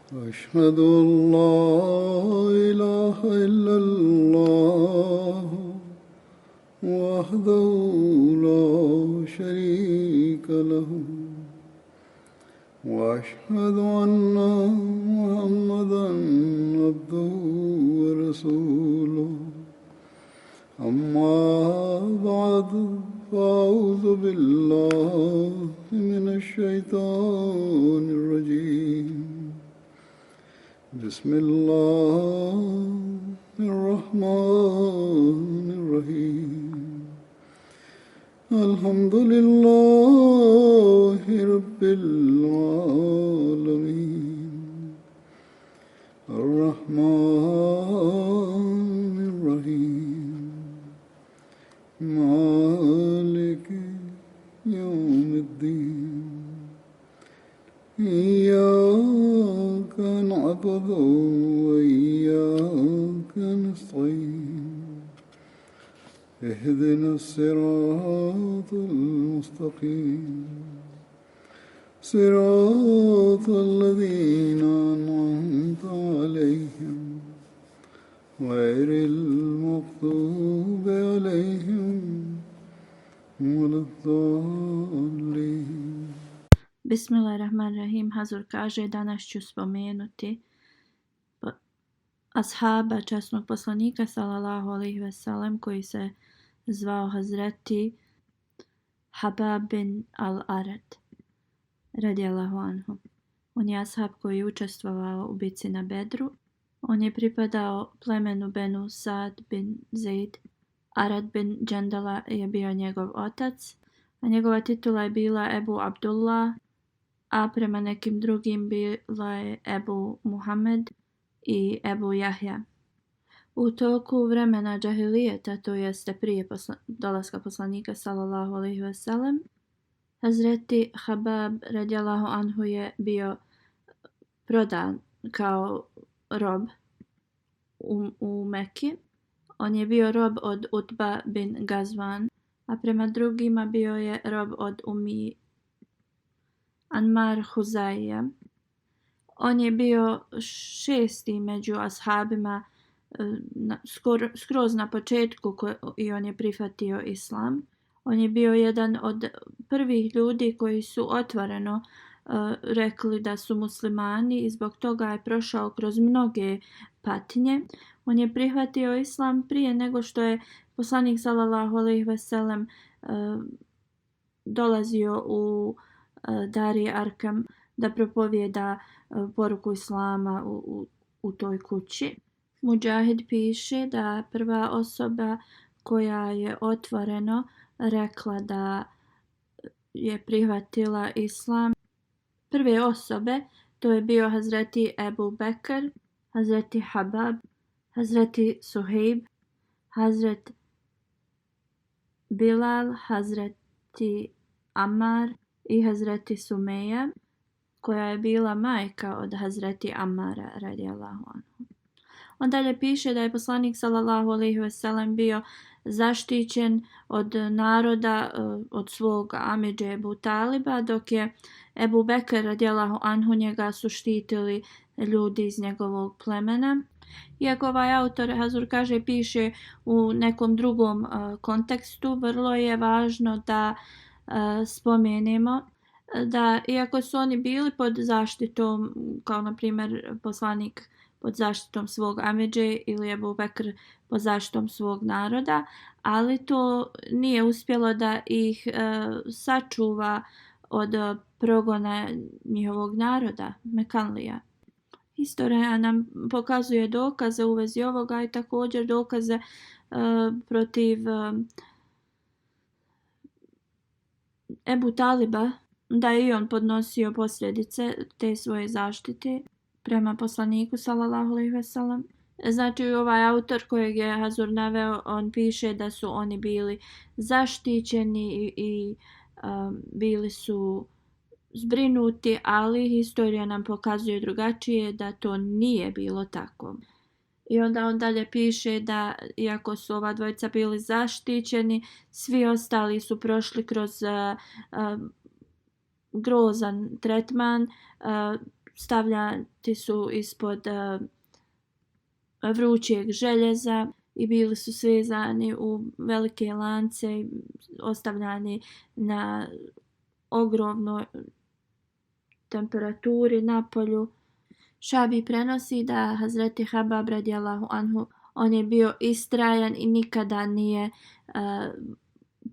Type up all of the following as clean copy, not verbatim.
أشهد أن لا إله إلا الله وحده لا شريك له وأشهد أن محمدا عبده ورسوله أما بعد فأعوذ بالله من الشيطان الرجيم بسم الله الرحمن الرحيم الحمد لله رب العالمين الرحمن الرحيم مالك يوم الدين إياك نعبد وإياك نستعين اهدنا الصراط المستقيم صراط الذين أنعمت عليهم غير المغضوب عليهم ولا الضالين. Bismillahirrahmanirrahim. Hazur kaže, danas ću spomenuti ashaba časnog poslanika sallallahu alejhi ve sellem koji se zvao Hazreti Habab bin al-Arat radijallahu anhu. On je ashab koji je učestvovao u bitci na Bedru. On je pripadao plemenu Benu Sad bin Zaid. Arad bin Džandala je bio njegov otac, a njegova titula je bila Ebu Abdullah, a prema nekim drugim bila je Ebu Muhammed i Ebu Jahja. U toku vremena džahilijeta, to jeste prije dolaska poslanika sallallahu alejhi ve sellem, Hazreti Habab radijallahu anhu je bio prodan kao rob u Mekki. On je bio rob od Utba bin Gazvan, a prema drugima bio je rob od Anmar Huzaija. On je bio šesti među ashabima skroz na početku i on je prihvatio islam. On je bio jedan od prvih ljudi koji su otvoreno rekli da su muslimani i zbog toga je prošao kroz mnoge patnje. On je prihvatio islam prije nego što je poslanik sallallahu alejhi ve sellem dolazio u Dari Arkam da propovijeda poruku islama u toj kući. Mudžahid piše da prva osoba koja je otvoreno rekla da je prihvatila islam, prve osobe, to je bio Hazreti Ebu Bekr, Hazreti Habab, Hazreti Suhejb, Hazret Bilal, Hazreti Ammar i Hazreti Sumeja, koja je bila majka od Hazreti Ammara radijallahu anhu. On dalje piše da je poslanik sallallahu alejhi ve sellem bio zaštićen od naroda, od svog amidže Ebu Taliba, dok je Ebu Bekr radijallahu anhu njega su štitili ljudi iz njegovog plemena. Iako ovaj autor, Hazur kaže, piše u nekom drugom kontekstu, vrlo je važno da spomenemo da iako su oni bili pod zaštitom, kao na primjer poslanik pod zaštitom svog amidže ili Ebu Bekr pod zaštitom svog naroda, ali to nije uspjelo da ih sačuva od progona njihovog naroda, Mekanlija. Historija nam pokazuje dokaze u vezi ovoga i također dokaze protiv Ebu Taliba, da je i on podnosio posljedice te svoje zaštite prema poslaniku sallallahu alejhi ve sellem. Znači ovaj autor kojeg je Hazur naveo, on piše da su oni bili zaštićeni i bili su zbrinuti, ali historija nam pokazuje drugačije, da to nije bilo tako. I onda on dalje piše da iako su ova dvojica bili zaštićeni, svi ostali su prošli kroz grozan tretman, stavljati su ispod vrućeg željeza i bili su svezani u velike lance, ostavljani na ogromnoj temperaturi na polju. Šabi prenosi da Hazreti Habab radijallahu anhu, on je bio istrajan i nikada nije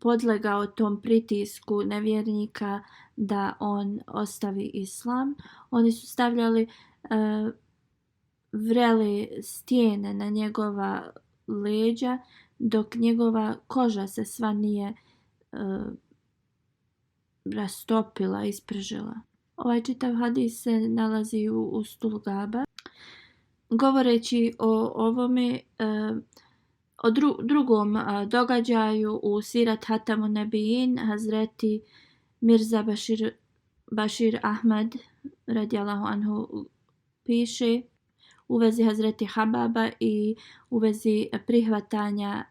podlegao tom pritisku nevjernika da on ostavi islam. Oni su stavljali vrele stijene na njegova leđa dok njegova koža se sva nije rastopila, ispržila. Ovaj čitav hadis se nalazi u Stulgaba. Govoreći o ovome, o drugom događaju u Sirat Hatamun Nebijin, Hazreti Mirza Bashir Ahmad radijallahu anhu piše u vezi Hazreti Hababa i u vezi prihvatanja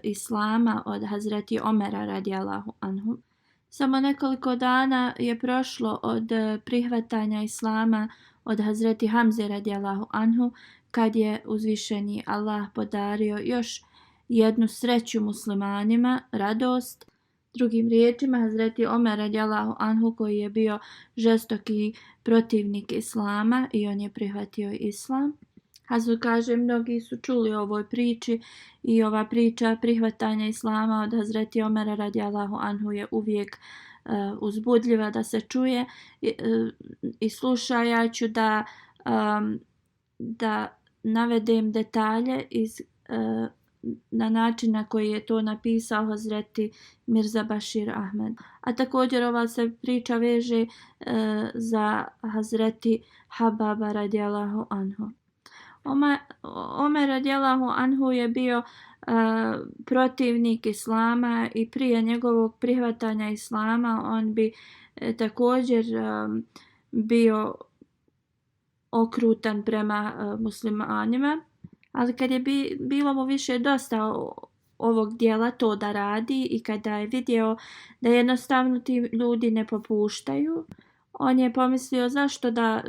islama od Hazreti Omera radijallahu anhu. Samo nekoliko dana je prošlo od prihvatanja islama od Hazreti Hamze radijallahu anhu, kad je uzvišeni Allah podario još jednu sreću muslimanima, radost. Drugim riječima, Hazreti Omer radijallahu anhu, koji je bio žestoki protivnik islama i on je prihvatio islam. Hazur kaže, mnogi su čuli o ovoj priči i ova priča prihvatanja islama od Hazreti Omera radijallahu anhu je uvijek uzbudljiva da se čuje i sluša. Ja ću da navedem detalje na način na koji je to napisao Hazreti Mirza Bashir Ahmed. A također ova se priča veže za Hazreti Hababa radijallahu anhu. Omer radijallahu anhu je bio protivnik islama i prije njegovog prihvatanja islama on bi također bio okrutan prema muslimanima, ali kad je bilo mu više dosta ovog dijela to da radi i kada je vidio da jednostavno ti ljudi ne popuštaju, on je pomislio zašto da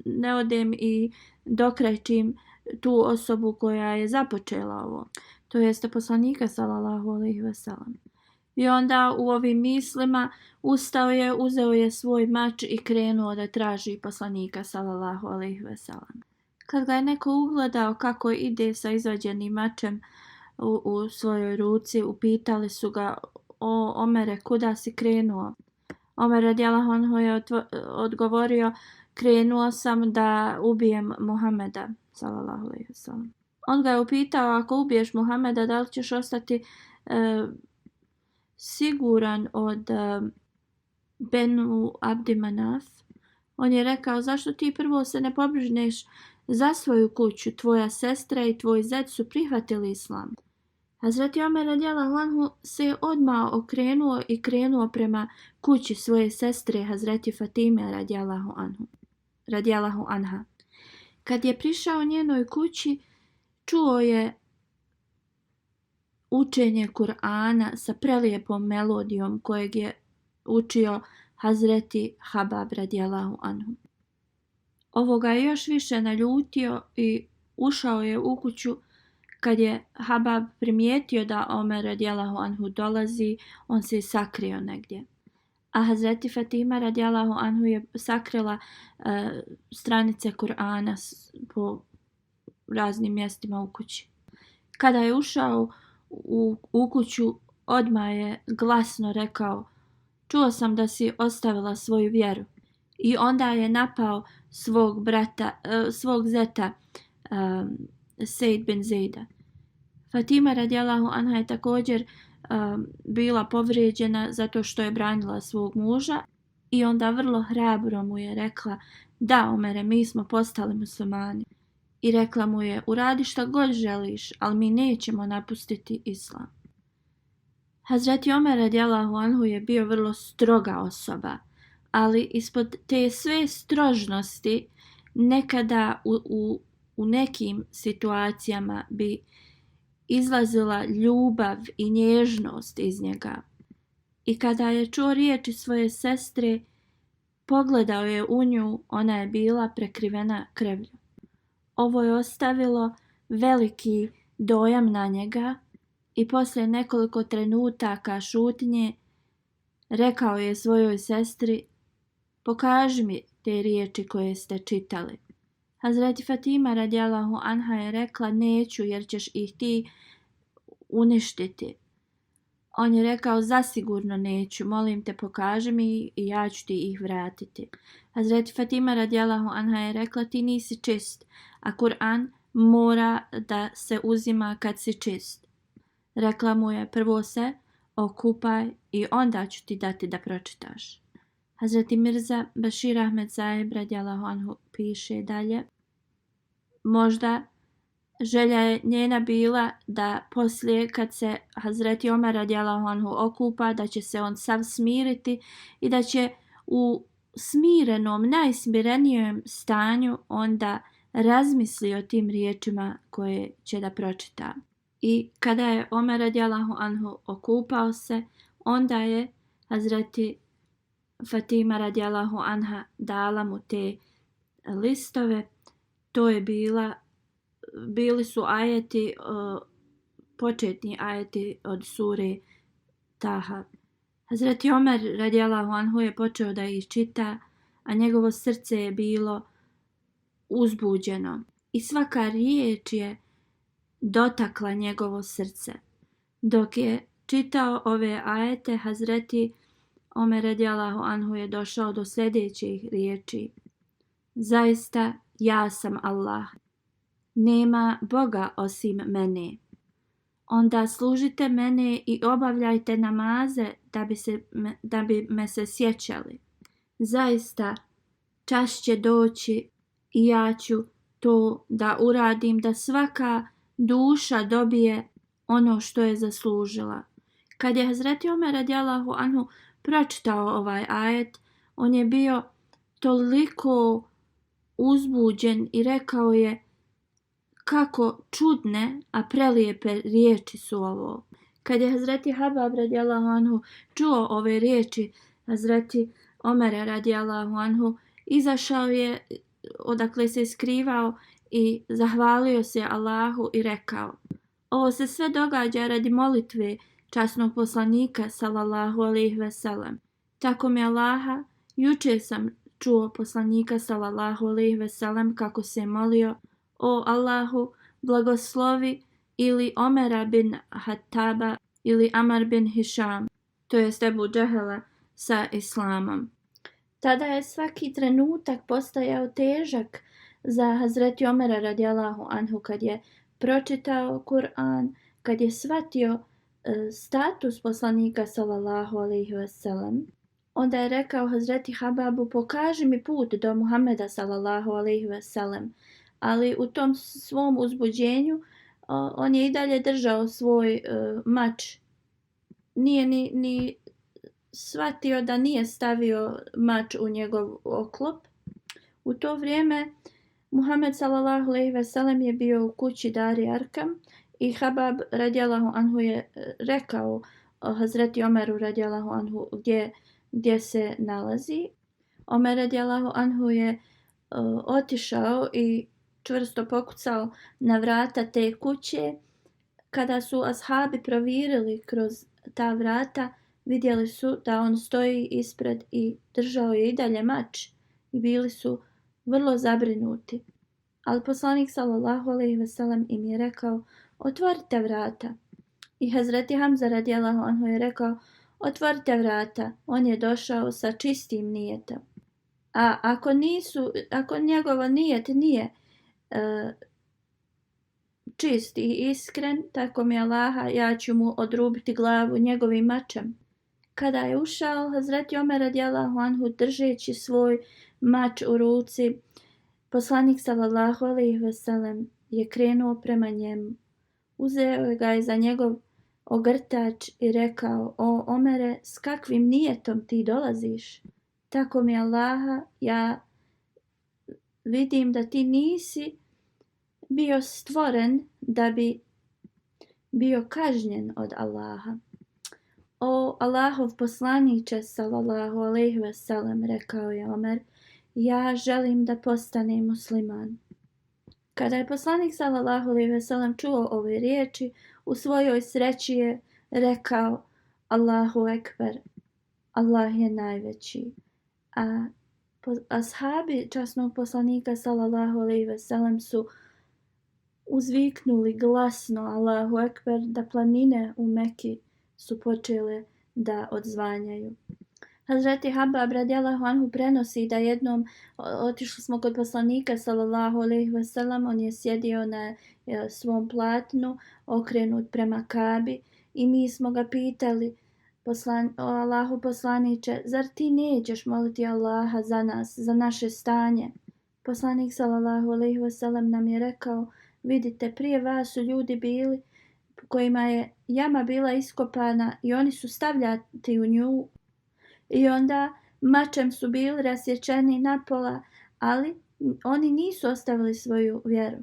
ne odem i dokrećim tu osobu koja je započela ovo, to jeste poslanika sallallahu alejhi ve sellem. I onda u ovim mislima ustao je, uzeo je svoj mač i krenuo da traži poslanika sallallahu alejhi ve sellem. Kad ga je neko ugledao kako ide sa izvađenim mačem u svojoj ruci, upitali su ga: o Omere, kuda si krenuo? Omer radijallahu anhu je odgovorio: krenuo sam da ubijem Muhameda sallallahu alejhi ve sellem. On ga je upitao: ako ubiješ Muhameda, da li ćeš ostati siguran od Benu Abdi Manaf? On je rekao: zašto ti prvo se ne pobrineš za svoju kuću? Tvoja sestra i tvoj zet su prihvatili islam. Hazreti Omer radijallahu anhu se odmah okrenuo i krenuo prema kući svoje sestre Hazreti Fatime radijallahu anha. Kad je prišao njenoj kući, čuo je učenje Kur'ana sa prelijepom melodijom kojeg je učio Hazreti Habab radijallahu anhu. Ovo ga je još više naljutio i ušao je u kuću. Kad je Habab primijetio da Omer radijallahu anhu dolazi, on se sakrio negdje. A Hazreti Fatima radijallahu anhu je sakrila stranice Kur'ana po raznim mjestima u kući. Kada je ušao u kuću, odmah je glasno rekao: čuo sam da si ostavila svoju vjeru. I onda je napao svog zeta Sejd bin Zejda. Fatima radijallahu anha je također bila povrijeđena zato što je branila svog muža i onda vrlo hrabro mu je rekla: da Omere, mi smo postali muslimani. I rekla mu je: uradi šta god želiš, ali mi nećemo napustiti islam. Hazreti Omer radijallahu anhu je bio vrlo stroga osoba, ali ispod te sve strožnosti nekada u nekim situacijama bi izlazila ljubav i nježnost iz njega. I kada je čuo riječi svoje sestre, Pogledao je u nju, ona je bila prekrivena krvlju. Ovo je ostavilo veliki dojam na njega i poslije nekoliko trenutaka šutnje rekao je svojoj sestri: pokaži mi te riječi koje ste čitali. Hazreti Fatima radijallahu anha je rekla: neću jer ćeš ih ti uništiti. On je rekao: zasigurno neću, molim te pokaži mi i ja ću ti ih vratiti. Hazreti Fatima radijallahu anha je rekla: ti nisi čist, a Kur'an mora da se uzima kad si čist. Rekla mu je: prvo se okupaj i onda ću ti dati da pročitaš. Hazreti Mirza Bashir Ahmed Sahib radijallahu anhu piše dalje: možda želja je njena bila da poslije kad se Hazreti Omer radijallahu anhu okupa, da će se on sav smiriti i da će u smirenom, najsmirenijem stanju onda razmisli o tim riječima koje će da pročita. I kada je Omer radijallahu anhu okupao se, onda je Hazreti Fatima radijallahu anha dala mu te listove. To je bili su ajeti, početni ajeti od sure Taha. Hazreti Omer radijallahu anhu je počeo da ih čita, a njegovo srce je bilo uzbuđeno i svaka riječ je dotakla njegovo srce. Dok je čitao ove ajete, Hazreti Omer radijallahu anhu je došao do sljedećih riječi: zaista ja sam Allah, nema Boga osim mene. Onda služite mene i obavljajte namaze da bi me se sjećali. Zaista čas će doći i ja ću to da uradim, da svaka duša dobije ono što je zaslužila. Kad je Hazreti Omer radijallahu anhu pročitao ovaj ajet, on je bio toliko uzbuđen i rekao je: kako čudne, a prelijepe riječi su ovo. Kad je Hazreti Habab radijallahu anhu čuo ove riječi Hazreti Omera radijallahu anhu, izašao je odakle se skrivao i zahvalio se Allahu i rekao: ovo se sve događa radi molitve časnog poslanika sallallahu alejhi ve sellem. Tako mi Allaha, jučer sam čuo poslanika sallallahu alejhi ve sellem kako se molio: o Allahu, blagoslovi ili Omera bin Hattaba ili Amar bin Hišam, to jest Ebu Džehela, sa islamom. Tada je svaki trenutak postajao težak za Hazreti Omera radijallahu anhu kad je pročitao Kur'an, kad je shvatio status poslanika sallallahu alejhi ve sellem. Onda je rekao Hazreti Hababu: pokaži mi put do Muhameda sallallahu alejhi ve sellem. Ali u tom svom uzbuđenju on je i dalje držao svoj mač. Nije ni shvatio da nije stavio mač u njegov oklop. U to vrijeme Muhammed sallallahu alejhi ve sellem je bio u kući Dari Arkam i Habab radijallahu anhu je rekao Hazreti Omeru radijallahu anhu gdje se nalazi. Omer radijallahu anhu je otišao i čvrsto pokucao na vrata te kuće. Kada su ashabi provirili kroz ta vrata, vidjeli su da on stoji ispred i držao je i dalje mač i bili su vrlo zabrinuti. Ali poslanik sallallahu alejhi ve sellem im je rekao: otvorite vrata. I Hazreti Hamza radijallahu anhu je rekao: otvorite vrata. On je došao sa čistim nijetom. A ako njegovo nijet nije čist i iskren, tako mi Allaha, ja ću mu odrubiti glavu njegovim mačem. Kada je ušao Hazreti Omer radijallahu anhu držeći svoj mač u ruci, poslanik sallallahu alejhi ve sellem je krenuo prema njemu. Uzeo ga je za njegov ogrtač i rekao: o Omere, s kakvim nijetom ti dolaziš? Tako mi Allaha, ja vidim da ti nisi bio stvoren da bi bio kažnjen od Allaha. O Allahov poslaniče sallallahu alejhi ve sellem, rekao je Omer, ja želim da postanem musliman. Kada je poslanik sallallahu alejhi ve sellem čuo ove riječi, u svojoj sreći je rekao Allahu ekber, Allah je najveći. A ashabi časnog poslanika sallallahu alejhi ve sellem su uzviknuli glasno Allahu ekber da planine u Meki su počele da odzvanjaju. Hazreti Habab radijallahu anhu prenosi da jednom otišli smo kod poslanika sallallahu alejhi ve sellem, on je sjedio na svom platnu okrenut prema Kabi i mi smo ga pitali Allahu poslaniče, zar ti nećeš moliti Allaha za nas, za naše stanje? Poslanik sallallahu alejhi ve sellem nam je rekao, vidite, prije vas su ljudi bili kojima je jama bila iskopana i oni su stavljati u nju i onda mačem su bili rasječeni napola, ali oni nisu ostavili svoju vjeru.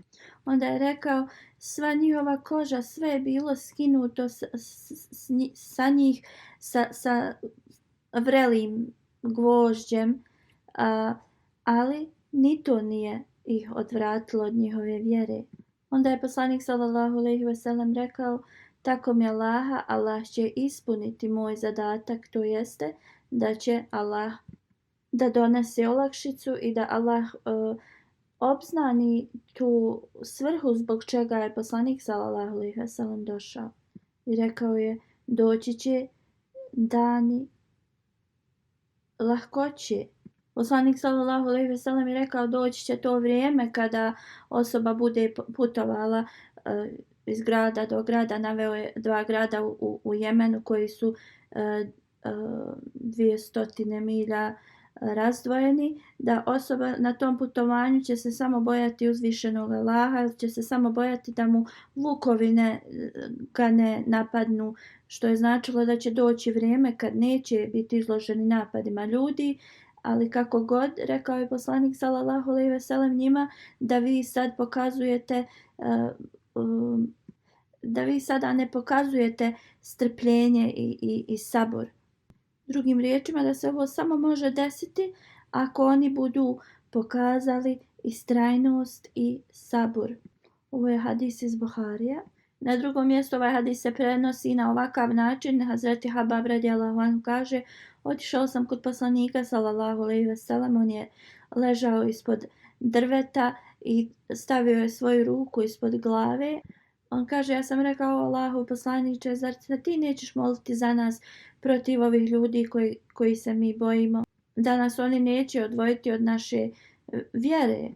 Onda je rekao, sva njihova koža, sve je bilo skinuto sa njih sa vrelim gvožđem, ali ni to nije ih odvratilo od njihove vjere. Onda je poslanik sallallahu alejhi ve sellem rekao, tako mi Allaha, Allah će ispuniti moj zadatak, to jeste da će Allah da donese olakšicu i da Allah obznani tu svrhu zbog čega je poslanik sallallahu alejhi ve sellem došao. I rekao je, doći će dani lahkoće. Poslanik sallallahu alejhi ve sellem je rekao, doći će to vrijeme kada osoba bude putovala iz grada do grada. Naveo je 2 grada u Jemenu koji su 200 milja razdvojeni, da osoba na tom putovanju će se samo bojati uzvišenog Allaha, će se samo bojati da mu vukovi ga ne napadnu, što je značilo da će doći vrijeme kad neće biti izloženi napadima ljudi. Ali kako god, rekao je poslanik sallallahu alejhi ve sellem njima, da vi sad pokazujete da vi sada ne pokazujete strpljenje i sabor. Drugim riječima, da se ovo samo može desiti ako oni budu pokazali istrajnost i sabor. Ovo je hadis iz Buharija. Na drugom mjestu ovaj hadis se prenosi na ovakav način. Hazreti Habab radijallahu anhu kaže, otišao sam kod poslanika sallallahu alejhi ve sellem, on je ležao ispod drveta i stavio je svoju ruku ispod glave. On kaže, ja sam rekao Allahu poslaniče, zar ti nećeš moliti za nas protiv ovih ljudi koji se mi bojimo, da nas oni neće odvojiti od naše vjere.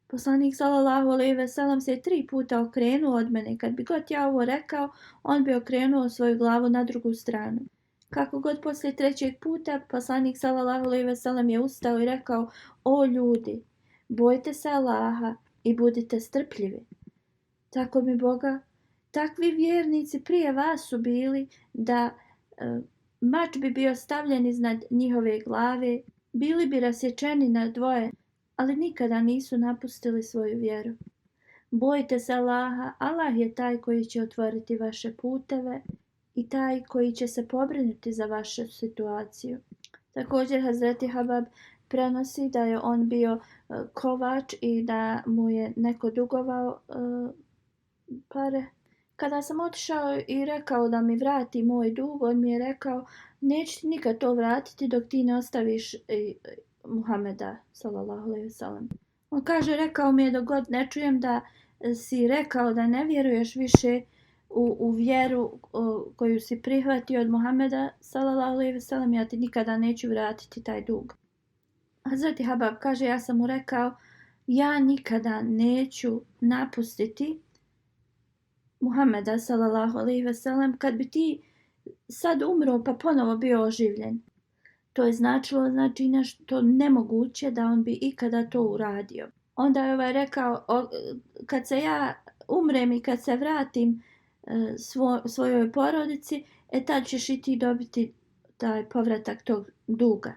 Poslanik sallallahu alejhi ve sellem se 3 puta okrenuo od mene. Kad bi god ja ovo rekao, on bi okrenuo svoju glavu na drugu stranu. Kako god poslije 3. puta, poslanik sallallahu alejhi ve sellem je ustao i rekao, o ljudi, bojte se Allaha i budite strpljivi. Tako mi Boga, takvi vjernici prije vas su bili da mač bi bio stavljen iznad njihove glave, bili bi rasječeni na dvoje, ali nikada nisu napustili svoju vjeru. Bojte se Allaha, Allah je taj koji će otvoriti vaše puteve i taj koji će se pobrinuti za vašu situaciju. Također Hazreti Habab prenosi da je on bio kovač i da mu je neko dugovao pare. Kada sam otišao i rekao da mi vrati moj dug, on mi je rekao, neću ti nikad to vratiti dok ti ne ostaviš Muhameda sallallahu alejhi ve sellem. On kaže, rekao mi je dok god ne čujem da si rekao da ne vjeruješ više u vjeru koju si prihvatio od Muhameda sallallahu alejhi ve sellem, ja ti nikada neću vratiti taj dug. Hazreti Habab kaže, ja sam mu rekao, ja nikada neću napustiti Muhameda sallallahu alejhi ve sellem kad bi ti sad umro pa ponovo bio oživljen. To je značilo nešto nemoguće da on bi ikada to uradio. Onda je ovaj rekao, kad se ja umrem i kad se vratim svojoj porodici, tad ćeš i ti dobiti taj povratak tog duga.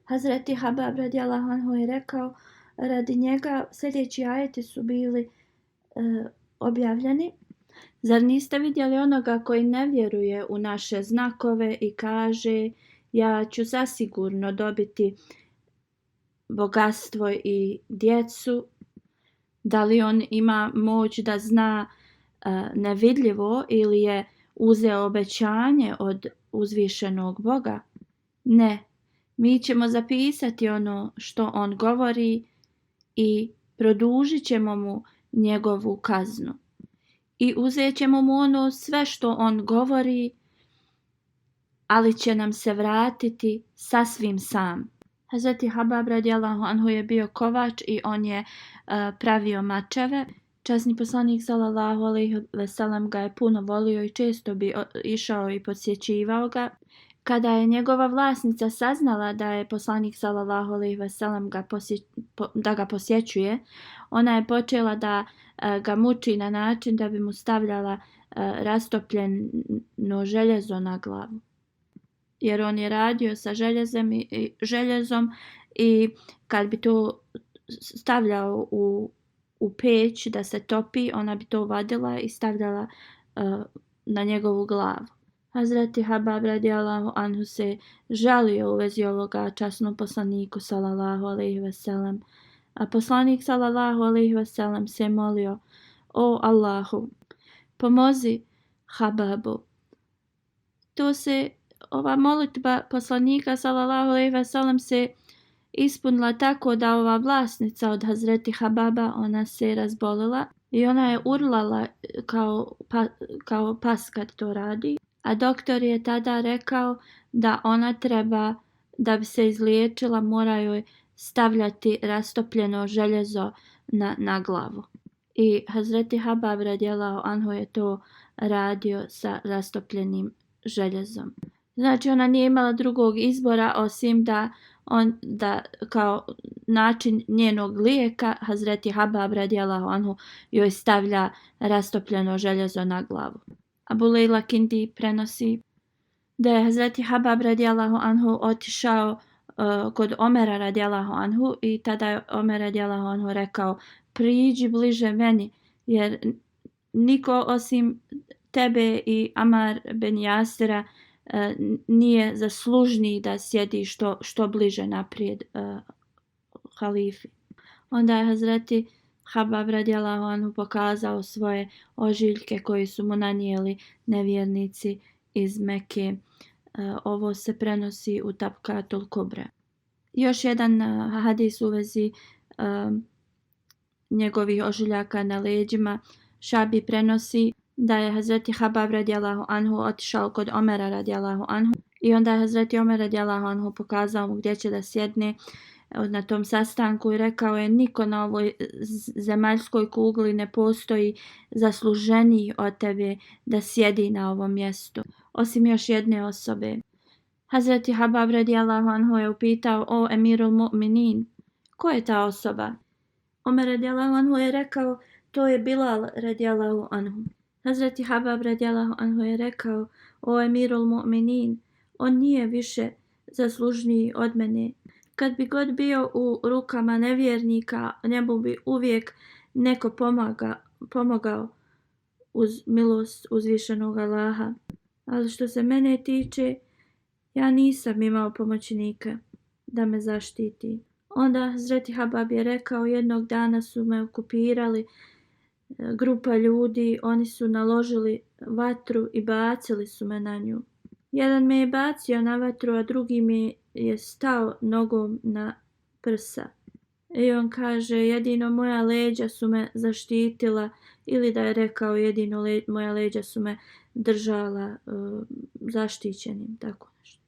Hazreti Habab radijallahu anhu je rekao, radi njega sljedeći ajeti su bili objavljeni. Zar niste vidjeli onoga koji ne vjeruje u naše znakove i kaže ja ću zasigurno dobiti bogatstvo i djecu? Da li on ima moć da zna nevidljivo ili je uzeo obećanje od uzvišenog Boga? Ne, mi ćemo zapisati ono što on govori i produžit ćemo mu njegovu kaznu. I uzet ćemo mu ono sve što on govori, ali će nam se vratiti sasvim sam. Hazreti Habab radijallahu anhu je bio kovač i on je pravio mačeve. Časni poslanik sallallahu alejhi ve sellem ga je puno volio i često bi išao i podsjećivao ga. Kada je njegova vlasnica saznala da je poslanik sallallahu alejhi ve sellem da ga posjećuje, ona je počela da ga muči na način da bi mu stavljala rastopljeno željezo na glavu. Jer on je radio sa željezom i kad bi to stavljao u peć da se topi, ona bi to vadila i stavljala na njegovu glavu. Hazreti Habab radijallahu anhu se žalio u vezi ovoga časnom poslaniku sallallahu alejhi ve sellem. A poslanik sallallahu alejhi ve sellem se molio: o Allahu, pomozi Hababu. Ova molitba poslanika sallallahu alejhi ve sellem se ispunila tako da ova vlasnica od Hazreti Hababa, ona se razbolila i ona je urlala kao pas kad to radi. A doktor je tada rekao da ona treba, da bi se izliječila, mora joj stavljati rastopljeno željezo na glavu. I Hazreti Habab radijallahu anhu je to radio sa rastopljenim željezom. Znači ona nije imala drugog izbora osim da kao način njenog lijeka Hazreti Habab radijallahu anhu joj stavlja rastopljeno željezo na glavu. Abu Lejla Kindi prenosi da je Hazreti Habab radijallahu anhu otišao kod Omera radijallahu anhu i tada je Omer radijallahu anhu rekao: priđi bliže meni, jer niko osim tebe i Amar ben Jasira nije zaslužniji da sjedi što bliže naprijed halifi. Onda je Hazreti Habab radijallahu anhu pokazao svoje ožiljke koji su mu nanijeli nevjernici iz Mekke. Ovo se prenosi u Tabkatul Kubra. Još jedan hadis u vezi njegovih ožiljaka na leđima. Šabi prenosi da je Hazreti Habab radijallahu anhu otišao kod Omera radijallahu anhu i onda je Hazreti Omer radijallahu anhu pokazao mu gdje će da sjedne na tom sastanku i rekao je: niko na ovoj zemaljskoj kugli ne postoji zasluženiji od tebe da sjedi na ovom mjestu, osim još jedne osobe. Hazreti Habab radijallahu anhu je upitao: o emirul mu'minin, ko je ta osoba? Omer radijallahu anhu je rekao: to je Bilal radijallahu anhu. Hazreti Habab radijallahu anhu je rekao: o emirul mu'minin, on nije više zaslužniji od mene. Kad bi god bio u rukama nevjernika, njemu bi uvijek neko pomogao uz milost uzvišenog Allaha. Ali što se mene tiče, ja nisam imao pomoćnika da me zaštiti. Onda Hazreti Habab je rekao: jednog dana su me okupirali grupa ljudi, oni su naložili vatru i bacili su me na nju. Jedan me je bacio na vatru, a drugi mi je stao nogom na prsa. I on kaže: jedino moja leđa su me zaštitila, ili da je rekao jedino moja leđa su me držala zaštićenim, tako nešto.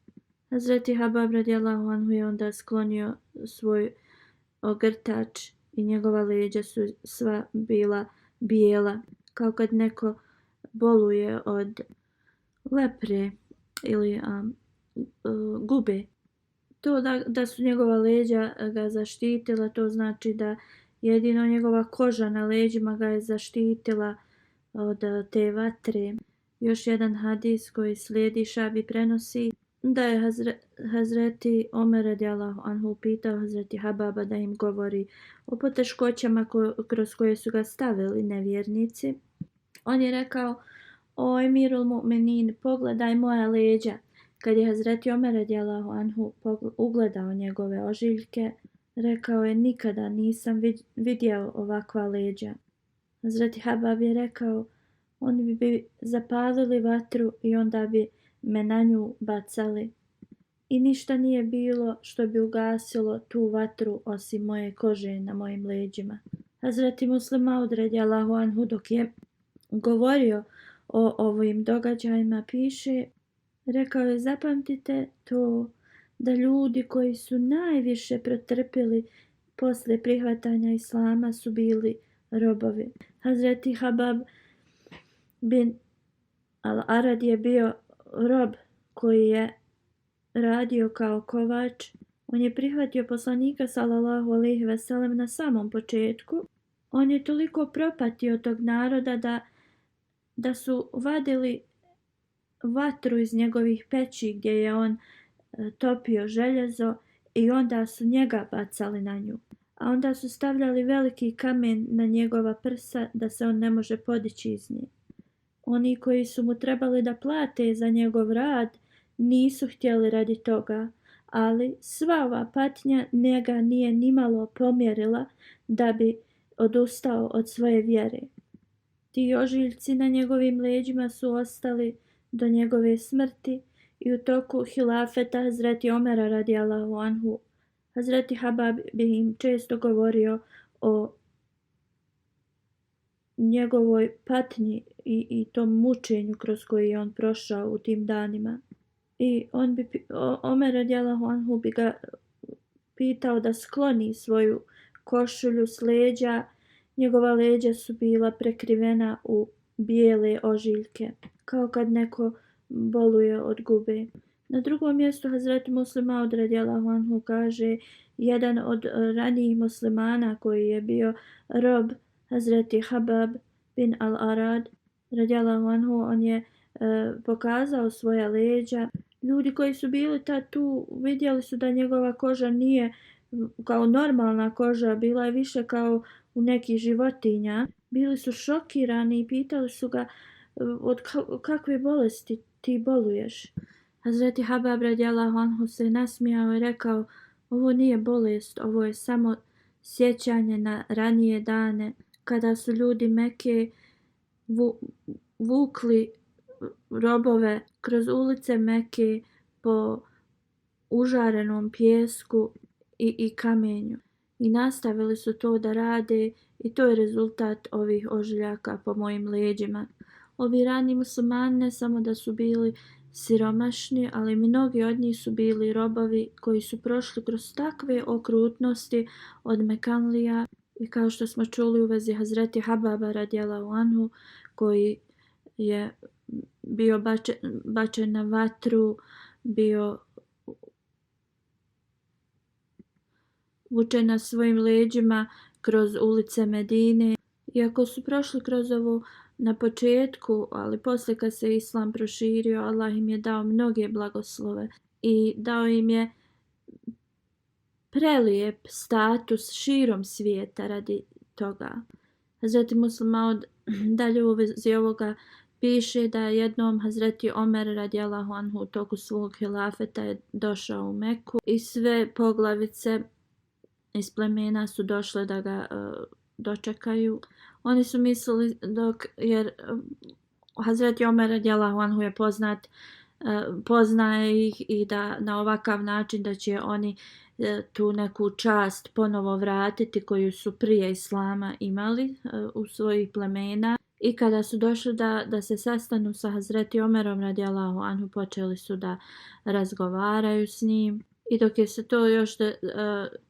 Hazreti Habab radijallahu anhu je onda sklonio svoj ogrtač i njegova leđa su sva bila bijela, kao kad neko boluje od lepre ili gube. To da su njegova leđa ga zaštitila, to znači da jedino njegova koža na leđima ga je zaštitila od te vatre. Još jedan hadis koji slijedi Šabi prenosi da je Hazreti Omer radijallahu anhu pitao Hazreti Hababa da im govori o poteškoćama kroz koje su ga stavili nevjernici. On je rekao: o Emirul Mu'minin, pogledaj moja leđa. Kad je Hazreti Omer radijallahu anhu ugledao njegove ožiljke, rekao je: nikada nisam vidio ovakva leđa. Hazreti Habab je rekao: oni bi zapalili vatru i onda bi me na nju bacali. I ništa nije bilo što bi ugasilo tu vatru osim moje kože na mojim leđima. Hazreti Muslim Maud radijallahu anhu dok je govorio o ovim događajima piše, rekao je: zapamtite to da ljudi koji su najviše pretrpjeli posle prihvatanja Islama su bili robovi. Hazreti Habab bin al-Arad je bio rob koji je radio kao kovač. On je prihvatio poslanika sallallahu alejhi ve sellem na samom početku. On je toliko propatio tog naroda da su vadili vatru iz njegovih peći gdje je on topio željezo i onda su njega bacali na nju. A onda su stavljali veliki kamen na njegova prsa da se on ne može podići iz nje. Oni koji su mu trebali da plate za njegov rad nisu htjeli radi toga, ali sva ova patnja njega nije nimalo pomjerila da bi odustao od svoje vjere. Ti ožiljci na njegovim leđima su ostali do njegove smrti i u toku hilafeta Hazreti Omera radijallahu anhu. Hazreti Habab bi im često govorio o njegovoj patnji i tom mučenju kroz koji je on prošao u tim danima. I Omer radijallahu anhu bi ga pitao da skloni svoju košulju s leđa. Njegova leđa su bila prekrivena u bijele ožiljke, kao kad neko boluje od gube. Na drugom mjestu Hazreti Muslim Maud radijallahu anhu kaže: jedan od ranijih muslimana koji je bio rob Hazreti Habab bin al-Arad radijallahu anhu, on je pokazao svoja leđa. Ljudi koji su bili tad tu vidjeli su da njegova koža nije kao normalna koža, bila je više kao u nekih životinja. Bili su šokirani i pitali su ga: od kakve bolesti ti boluješ? Hazreti Habab radijallahu anhu se nasmijao i rekao: ovo nije bolest, ovo je samo sjećanje na ranije dane kada su ljudi Mekke vukli robove kroz ulice Mekke po užarenom pijesku i kamenju. I nastavili su to da rade i to je rezultat ovih ožiljaka po mojim leđima. Ovi rani muslimani ne samo da su bili siromašni, ali mnogi od njih su bili robovi koji su prošli kroz takve okrutnosti od Mekanlija i kao što smo čuli u vezi Hazreti Hababa radijallahu anhu koji je bio bačen na vatru, bio vučen na svojim leđima kroz ulice Medine. Iako su prošli kroz ovo na početku, ali poslije kad se Islam proširio, Allah im je dao mnoge blagoslove i dao im je prelijep status širom svijeta radi toga. Hazreti Muslim Maud dalje u vezi ovoga piše da jednom Hazreti Omer radijallahu anhu u toku svog hilafeta je došao u Meku i sve poglavice iz plemena su došle da ga dočekaju. Oni su mislili jer Hazreti Omer radijallahu anhu je poznaje ih i da na ovakav način da će oni tu neku čast ponovo vratiti koju su prije Islama imali u svojih plemena. I kada su došli da se sastanu sa Hazreti Omerom radijallahu anhu, počeli su da razgovaraju s njim. I dok je se to još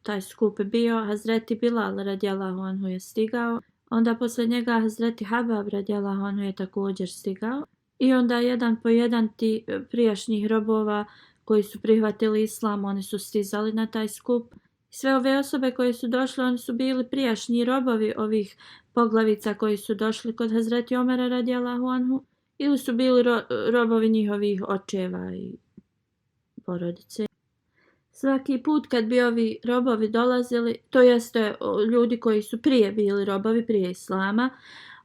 taj skup bio, Hazreti Bilal radijallahu anhu je stigao. Onda posle njega Hazreti Habab radijallahu anhu je također stigao. I onda jedan po jedan ti prijašnjih robova koji su prihvatili Islam, oni su stizali na taj skup. Sve ove osobe koje su došle, oni su bili prijašnji robovi ovih poglavica koji su došli kod Hazreti Omera radijallahu anhu ili su bili robovi njihovih očeva i porodice. Svaki put kad bi ovi robovi dolazili, to jeste ljudi koji su prije bili robovi, prije Islama,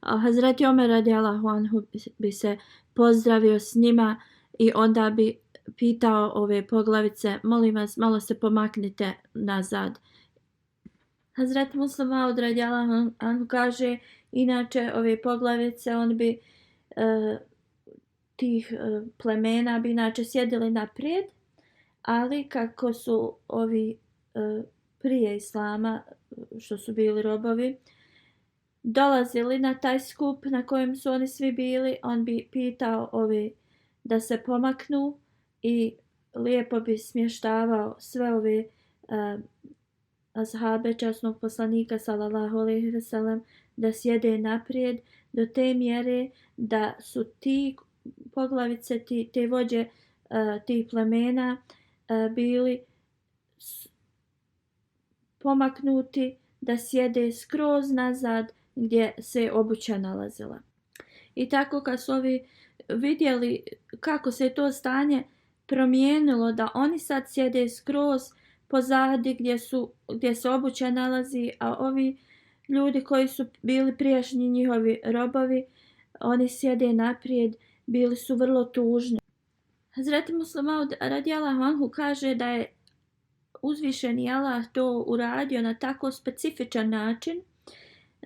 Hazreti Omer radijallahu anhu bi se pozdravio s njima i onda bi pitao ove poglavice, molim vas, malo se pomaknite nazad. Hazreti Muslim Maud radijallahu anhu kaže, inače ove poglavice, on bi tih plemena bi inače sjedili naprijed, ali kako su ovi prije Islama, što su bili robovi, dolazili na taj skup na kojem su oni svi bili, on bi pitao ovi da se pomaknu i lijepo bi smještavao sve ove ashabe časnog poslanika sallallahu alejhi ve sellem da sjede naprijed do te mjere da su ti poglavice, te vođe tih plemena bili pomaknuti da sjede skroz nazad gdje se obuća nalazila. I tako kad su ovi vidjeli kako se to stanje promijenilo, da oni sad sjede skroz pozadi gdje se obuća nalazi, a ovi ljudi koji su bili prijašnji njihovi robovi, oni sjede naprijed, bili su vrlo tužni. Hazreti Muslim Maud radijallahu anhu kaže da je uzvišeni Allah to uradio na tako specifičan način,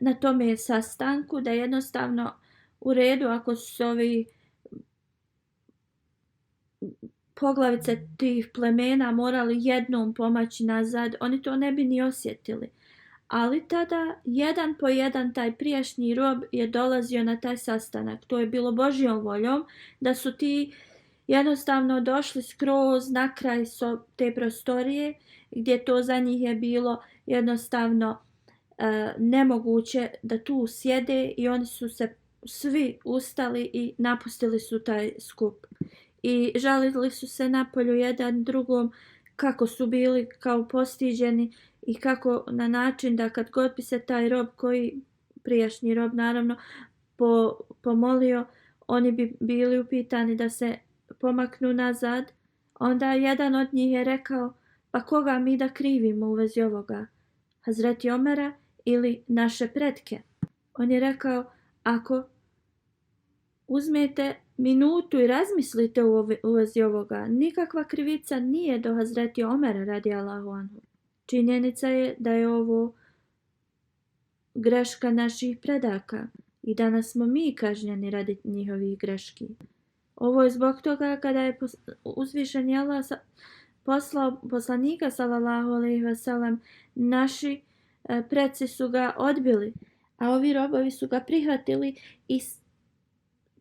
na tome sastanku, da jednostavno u redu ako su ovi poglavice tih plemena morali jednom pomaći nazad, oni to ne bi ni osjetili. Ali tada jedan po jedan taj prijašnji rob je dolazio na taj sastanak. To je bilo Božjom voljom da su ti jednostavno došli skroz na kraj te prostorije gdje to za njih je bilo jednostavno nemoguće da tu sjede i oni su se svi ustali i napustili su taj skup. I žalili su se napolju jedan drugom kako su bili kao postiđeni i kako na način da kad god bi se taj rob, koji prijašnji rob naravno, pomolio, oni bi bili upitani da se pomaknu nazad. Onda jedan od njih je rekao, pa koga mi da krivimo u vezi ovoga? Hazreti Omera ili naše pretke? On je rekao, ako uzmete minutu i razmislite u vezi ovoga, nikakva krivica nije do Hazreti Omera radijallahu anhu. Činjenica je da je ovo greška naših predaka i danas smo mi kažnjeni radi njihovih greški. Ovo je zbog toga kada je uzvišeni Allah poslao poslanika sallallahu alejhi ve sellem, naši preci su ga odbili, a ovi robovi su ga prihvatili i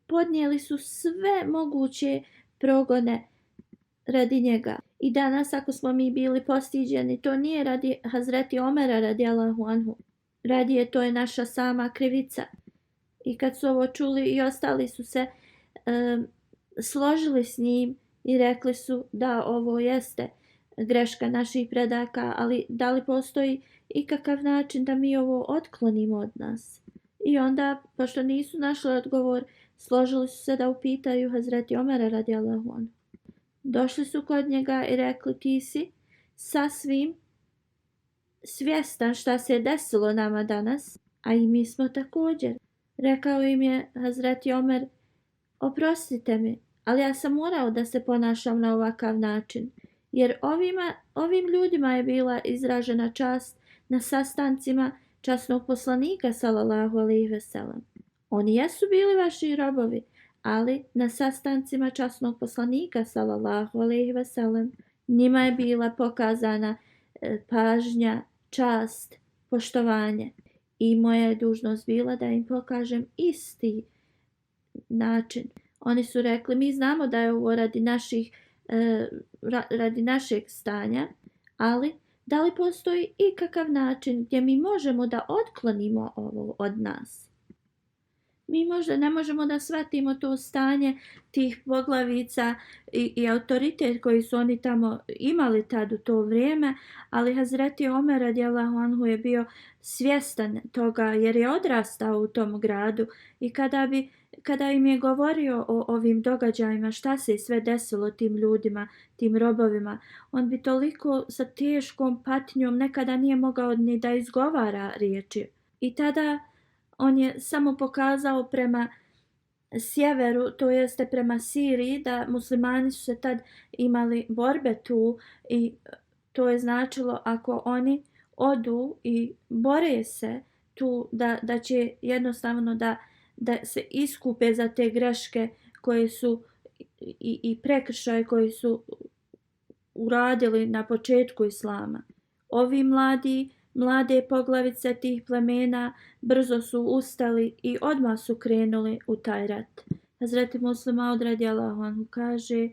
podnijeli su sve moguće progone radi njega. I danas ako smo mi bili postiđeni, to nije radi Hazreti Omera radijallahu anhu. Radije to je naša sama krivica. I kad su ovo čuli i ostali su se složili s njim i rekli su da ovo jeste greška naših predaka, ali da li postoji ikakav način da mi ovo otklonimo od nas? I onda, pošto nisu našli odgovor, složili su se da upitaju Hazreti Omera radijallahu anhu. Došli su kod njega i rekli, ti si sasvim svjestan šta se je desilo nama danas, a i mi smo također. Rekao im je Hazreti Omer, oprostite mi, ali ja sam morao da se ponašam na ovakav način, jer ovim ljudima je bila izražena čast na sastancima časnog poslanika sallallahu alejhi ve sellem. Oni jesu bili vaši robovi, ali na sastancima časnog poslanika sallallahu alejhi ve sellem njima je bila pokazana pažnja, čast, poštovanje. I moja je dužnost bila da im pokažem isti način. Oni su rekli, mi znamo da je ovo radi našeg stanja, ali da li postoji ikakav način gdje mi možemo da otklonimo ovo od nas? Mi možda ne možemo da shvatimo to stanje tih poglavica i autoritet koji su oni tamo imali tad u to vrijeme, ali Hazreti Omer radijallahu anhu je bio svjestan toga jer je odrastao u tom gradu i kada im je govorio o ovim događajima, šta se sve desilo tim ljudima, tim robovima, on bi toliko sa teškom patnjom nekada nije mogao ni da izgovara riječi. I tada On je samo pokazao prema sjeveru, to jeste prema Siriji, da muslimani su se tad imali borbe tu i to je značilo ako oni odu i bore se tu da će jednostavno da se iskupe za te greške koje su i prekršaje koji su uradili na početku islama. Ovi mlade poglavice tih plemena brzo su ustali i odmah su krenuli u taj rat. Hazreti Muslima Maud radijallahu anhu kaže,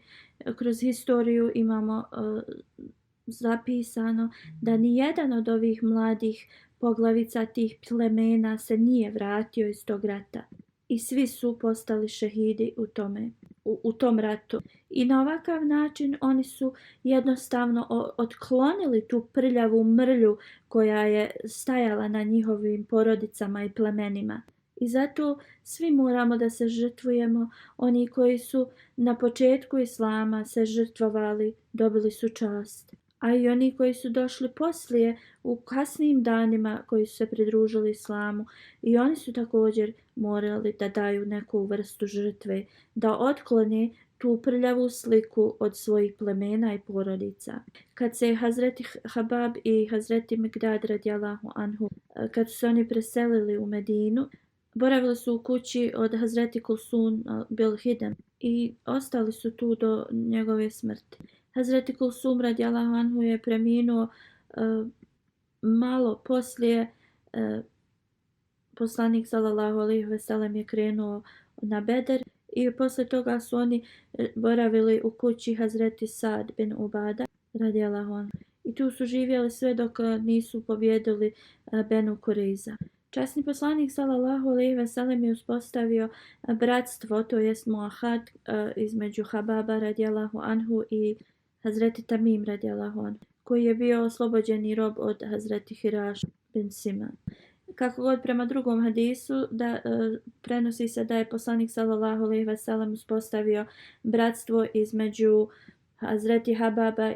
kroz historiju imamo zapisano da ni jedan od ovih mladih poglavica tih plemena se nije vratio iz tog rata. I svi su postali šehidi u tom ratu. I na ovakav način oni su jednostavno otklonili tu prljavu mrlju koja je stajala na njihovim porodicama i plemenima. I zato svi moramo da se žrtvujemo. Oni koji su na početku islama se žrtvovali, dobili su čast. A i oni koji su došli poslije u kasnijim danima koji su se pridružili islamu, i oni su također morali da daju neku vrstu žrtve, da otklone tu prljavu sliku od svojih plemena i porodica. Kad se Hazreti Habab i Hazreti Mikdad radijallahu anhu, kad su se oni preselili u Medinu, boravili su u kući od Hazreti Kulsun bil Hidem i ostali su tu do njegove smrti. Hazreti Kulsum radijallahu anhu je preminuo malo poslije. Poslanik sallallahu alejhi ve sellem je krenuo na Bedr i posle toga su oni boravili u kući Hazreti Sad bin Ubada radijallahu anhu. I tu su živjeli sve dok nisu pobjedili Benu Kureiza. Časni poslanik sallallahu alejhi ve sellem je uspostavio bratstvo, to jest muahad, između Hababa radijallahu anhu i Hazreti Tamim radijallahu anhu, koji je bio oslobođeni rob od Hazreti Hiraš bin Siman. Kako god prema drugom hadisu prenosi se da je poslanik sallallahu alejhi ve sellem uspostavio bratstvo između Hazreti Hababa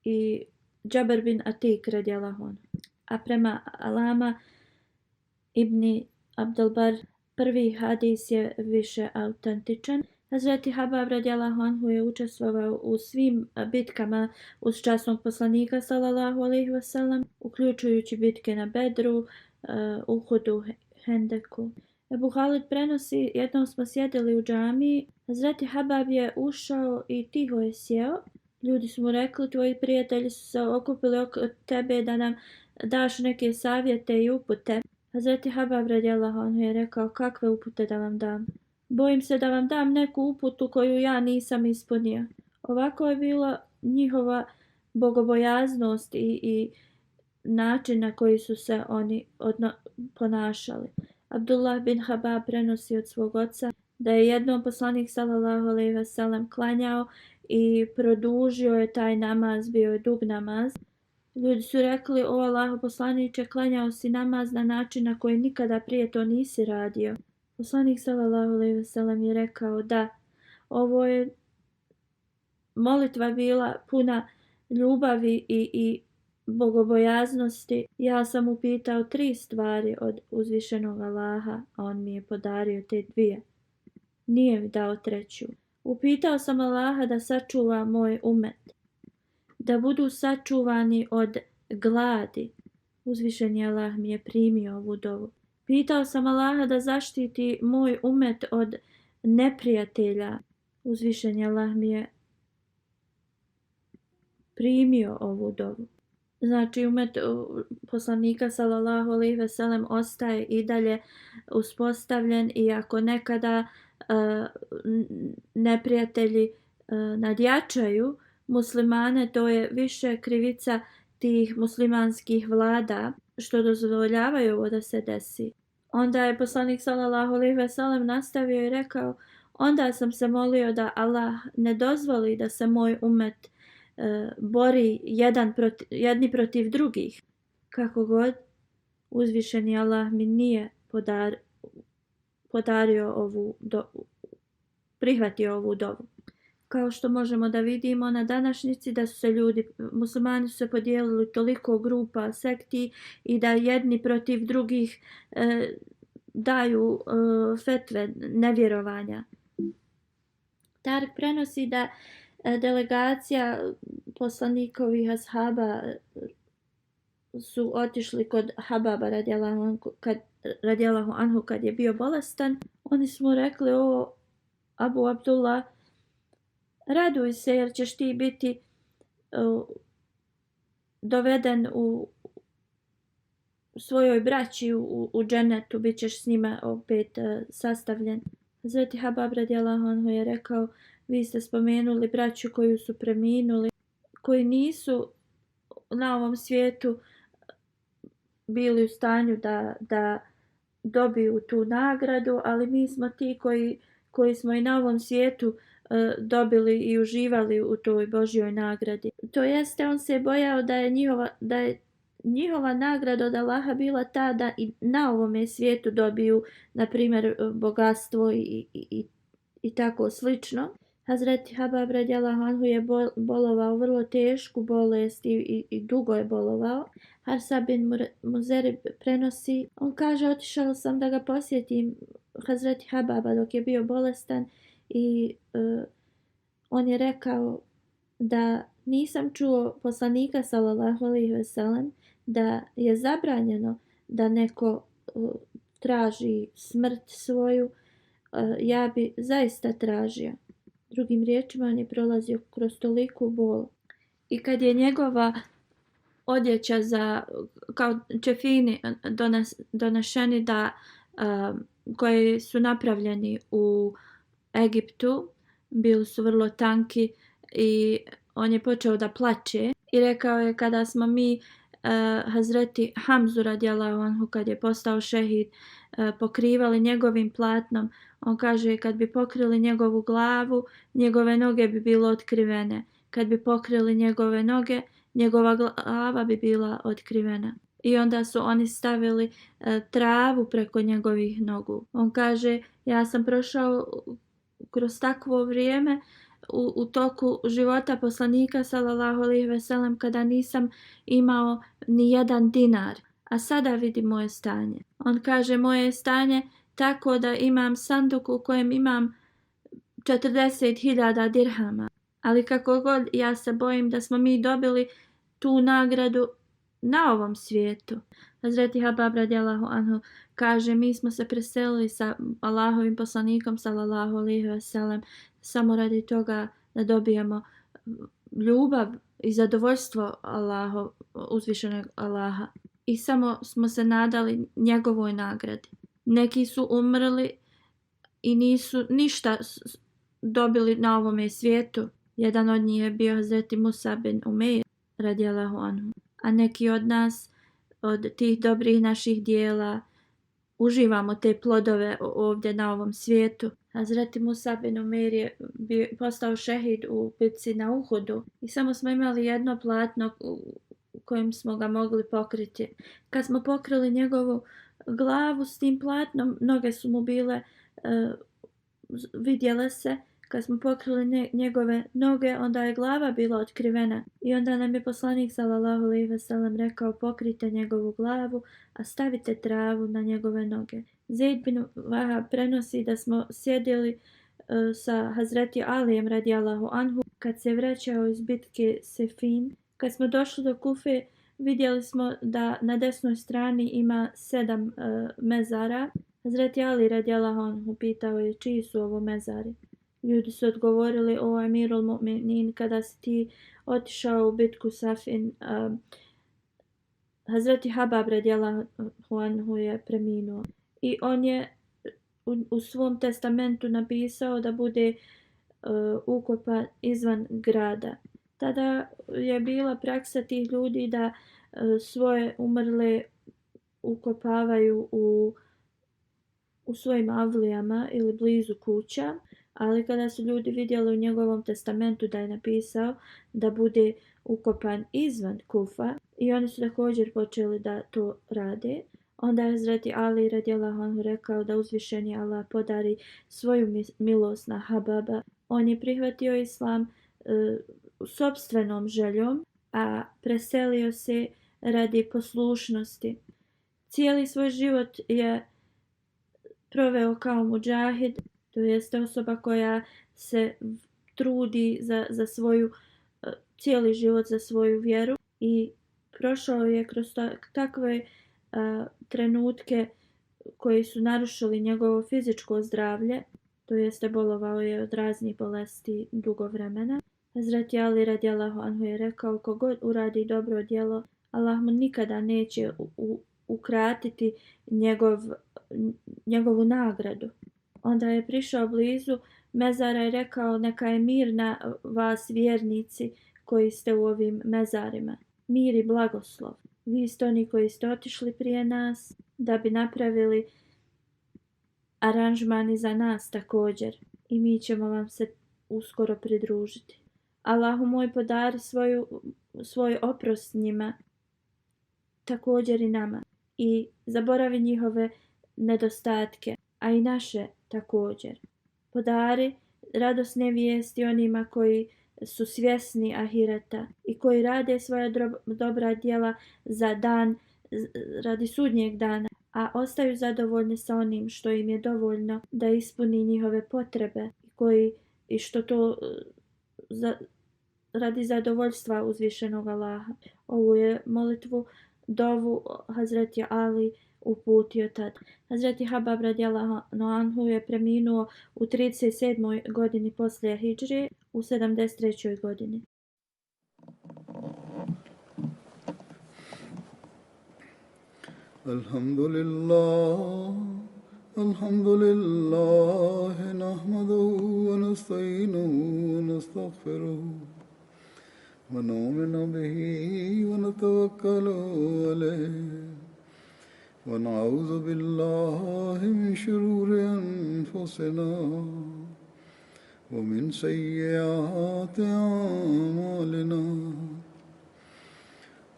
i Džaber bin Atik radijallahu anhu. A prema Alama ibn Abdelbar prvi hadis je više autentičan. Hazreti Habab radijallahu anhu je učestvovao u svim bitkama uz časnog poslanika sallallahu alejhi ve sellem, uključujući bitke na Bedru, Uhudu, Hendeku. Ebu Halid prenosi, jednom smo sjedili u džamiji, Hazreti Habab je ušao i tiho je sjeo. Ljudi su mu rekli, tvoji prijatelji su se okupili oko tebe da nam daš neke savjete i upute. Hazreti Habab radijallahu anhu je rekao, kakve upute da vam dam? Bojim se da vam dam neku uputu koju ja nisam ispunio. Ovako je bila njihova bogobojaznost i način na koji su se oni ponašali. Abdullah bin Habab prenosi od svog oca da je jednom poslanik sallallahu alejhi ve sellem klanjao i produžio je taj namaz, bio je dug namaz. Ljudi su rekli, o Allahu poslaniče, klanjao si namaz na način na koji nikada prije to nisi radio. Poslanik sallallahu alejhi ve sellem je rekao da ovo je molitva bila puna ljubavi i bogobojaznosti. Ja sam upitao 3 stvari od uzvišenog Allaha, a on mi je podario te 2. Nije mi dao 3. Upitao sam Allaha da sačuva moj umet, da budu sačuvani od gladi. Uzvišeni Allah mi je primio ovu dovu. Pitao sam Allaha da zaštiti moj umet od neprijatelja. Uzvišeni Allah mi je primio ovu dovu. Znači umet poslanika sallallahu alejhi ve sellem ostaje i dalje uspostavljen, i ako nekada neprijatelji nadjačaju muslimane, to je više krivica tih muslimanskih vlada što dozvoljavaju ovo da se desi. Onda je poslanik sallallahu alejhi ve sellem nastavio i rekao, onda sam se molio da Allah ne dozvoli da se moj umet bori jedni protiv drugih. Kako god, uzvišeni Allah mi nije prihvatio ovu dovu. Kao što možemo da vidimo na današnjici, da su se muslimani su se podijelili toliko grupa, sekti, i da jedni protiv drugih daju fetve nevjerovanja. Tarik prenosi da delegacija poslanikovih ashaba su otišli kod Hababa radijallahu anhu kad je bio bolestan. Oni su mu rekli: o Abu Abdullah, raduj se jer ćeš ti biti doveden u svojoj braći u džennetu, bit ćeš s njima opet sastavljen. Hazreti Habab radijallahu anhu je rekao: vi ste spomenuli braću koju su preminuli, koji nisu na ovom svijetu bili u stanju da dobiju tu nagradu, ali mi smo ti koji smo i na ovom svijetu dobili i uživali u toj Božjoj nagradi. To jeste, on se bojao da je njihova nagrada od Allaha bila ta da i na ovome svijetu dobiju, na primjer, bogatstvo i tako slično. Hazreti Habab radijallahu anhu je bolovao vrlo tešku bolest i dugo je bolovao. Harsa bin Muzerib prenosi, on kaže: otišao sam da ga posjetim, Hazreti Hababa, dok je bio bolestan, i on je rekao da nisam čuo poslanika sallallahu alejhi ve sellem da je zabranjeno da neko traži smrt svoju. Ja bi zaista tražio. Drugim riječima, on je prolazio kroz toliku bol. I kad je njegova odjeća kao čefini doneseni koji su napravljeni u Egiptu, bili su vrlo tanki i on je počeo da plače i rekao je: kada smo mi Hazreti Hamzu radijallahu anhu, kad je postao šehid, pokrivali njegovim platnom, on kaže: kad bi pokrili njegovu glavu, njegove noge bi bilo otkrivene. Kad bi pokrili njegove noge, njegova glava bi bila otkrivena. I onda su oni stavili travu preko njegovih nogu. On kaže: ja sam prošao kroz takvo vrijeme u toku života poslanika sallallahu alejhi ve sellem kada nisam imao ni jedan dinar, a sada vidi moje stanje. On kaže: moje stanje tako da imam sanduk u kojem imam 40.000 dirhama, ali kako god, ja se bojim da smo mi dobili tu nagradu na ovom svijetu. Hazreti Habab radijallahu anhu kaže: mi smo se preselili sa Allahovim poslanikom sallallahu alejhi ve sellem samo radi toga da dobijemo ljubav i zadovoljstvo uzvišenog Allaha. I samo smo se nadali njegovoj nagradi. Neki su umrli i nisu ništa dobili na ovome svijetu. Jedan od njih je bio Hazreti Musa bin Umeir radijallahu anhu. A neki od nas, od tih dobrih naših dijela, uživamo te plodove ovdje na ovom svijetu. Hazreti Musa bin Umeir je postao šehid u bitci na Uhudu i samo smo imali jedno platno u kojem smo ga mogli pokriti. Kad smo pokrili njegovu glavu s tim platnom, noge su mu bile, vidjele se. Kad smo pokrili njegove noge, onda je glava bila otkrivena. I onda nam je poslanik sallallahu alejhi ve sellem rekao: pokrite njegovu glavu, a stavite travu na njegove noge. Zaid bin Wahab prenosi da smo sjedili sa Hazreti Alijem radijallahu anhu kad se vraćao iz bitke Sefin. Kad smo došli do Kufe, vidjeli smo da na desnoj strani ima 7 mezara. Hazreti Ali radijallahu anhu pitao je: čiji su ovo mezari? Ljudi su odgovorili: o Emirul Mu'minin, kada si ti otišao u bitku Safin, Hazreti Habab radijallahu anhu je preminuo. I on je u svom testamentu napisao da bude ukopan izvan grada. Tada je bila praksa tih ljudi da svoje umrle ukopavaju u svojim avlijama ili blizu kuća. Ali kada su ljudi vidjeli u njegovom testamentu da je napisao da bude ukopan izvan Kufa, i oni su također počeli da to rade, onda je Hazreti Ali radijallahu anhu rekao da uzvišeni Allah podari svoju milost na Hababa. On je prihvatio islam sopstvenom željom, a preselio se radi poslušnosti. Cijeli svoj život je proveo kao muđahid, to jeste osoba koja se trudi za svoju cijeli život za svoju vjeru i prošao je kroz takve trenutke koji su narušili njegovo fizičko zdravlje, to jeste bolovao je od raznih bolesti dugo vremena. Hazreti Ali radijallahu anhu je rekao, kogod uradi dobro djelo, Allah mu nikada neće ukratiti njegovu nagradu. Onda je prišao blizu mezara i rekao, neka je mir na vas vjernici koji ste u ovim mezarima. Mir i blagoslov. Vi ste oni koji ste otišli prije nas da bi napravili aranžmani za nas također i mi ćemo vam se uskoro pridružiti. Allahu moj, podari svoj oprost njima, također i nama, i zaboravi njihove nedostatke, a i naše također. Podari radosne vijesti onima koji su svjesni ahireta i koji rade svoja dobra djela za dan, radi sudnjeg dana, a ostaju zadovoljni sa onim što im je dovoljno da ispuni njihove potrebe i što to radi zadovoljstva uzvišenog Allaha. Ovu je molitvu, dovu Hazreti Ali uputio tad. Hazreti Habab radijallahu anhu je preminuo u 37. godini poslije hidžre, u 73. godini. Alhamdulillah, nahmaduhu wa nasta'inuhu wa nastaghfiruhu wa nu'minu bihi wa natawakkalu alayhi wa na'udhu billahi min shururi anfusina wa min sayyiati a'malina.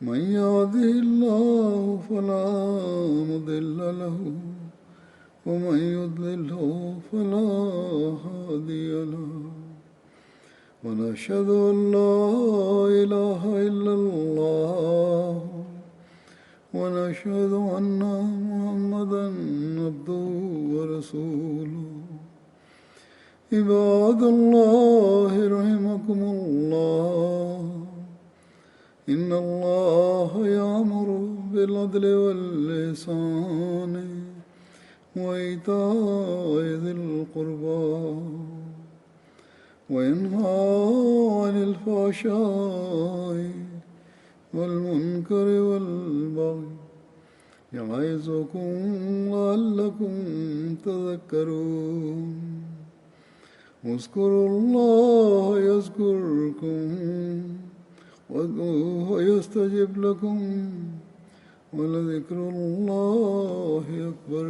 من يهده الله فلا مضل له ومن يضلله فلا هادي له ونشهد أن لا إله إلا الله ونشهد أن محمدا عبده ورسوله. عباد الله رحمكم الله، إن الله يأمر بالعدل والإحسان وإيتاء ذي القربى وينهى عن الفحشاء والمنكر والبغي يعظكم لعلكم تذكرون. اذكروا الله يذكركم وادعوه يستجب لكم ولذكر الله أكبر.